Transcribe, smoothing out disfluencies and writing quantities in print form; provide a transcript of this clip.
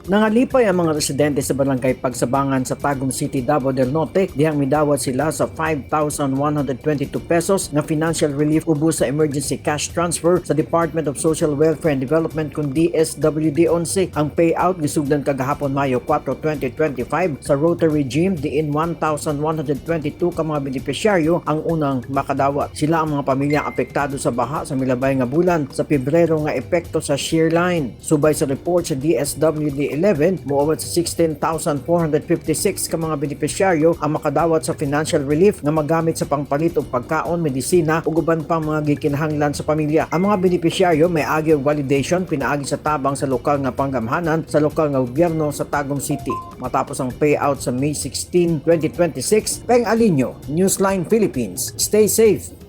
Nangalipay ang mga residente sa Barangay Pagsabangan sa Tagum City, Davao del Norte dihang midawat sila sa 5,122 pesos na financial relief ubos sa emergency cash transfer sa Department of Social Welfare and Development kung DSWD 11. Ang payout gisugdan kagahapon, Mayo 4, 2025, sa Rotary Gym diin 1,122 ka mga benepisyaryo ang unang makadawat. Sila ang mga pamilyang apektado sa baha sa milabay nga bulan sa Pebrero nga epekto sa shear line. Subay sa report sa DSWD 11, moabot sa 16,456 ka mga benepisyaryo ang makadawat sa financial relief nga magamit sa pangpalit og pagkaon, medisina ug uban pang mga gikinahanglan sa pamilya. Ang mga benepisyaryo may agi og validation pinaagi sa tabang sa lokal nga panggamhanan sa lokal nga gobyerno sa Tagum City. Matapos ang payout sa May 16, 2026, Peng Alinio, Newsline Philippines. Stay safe.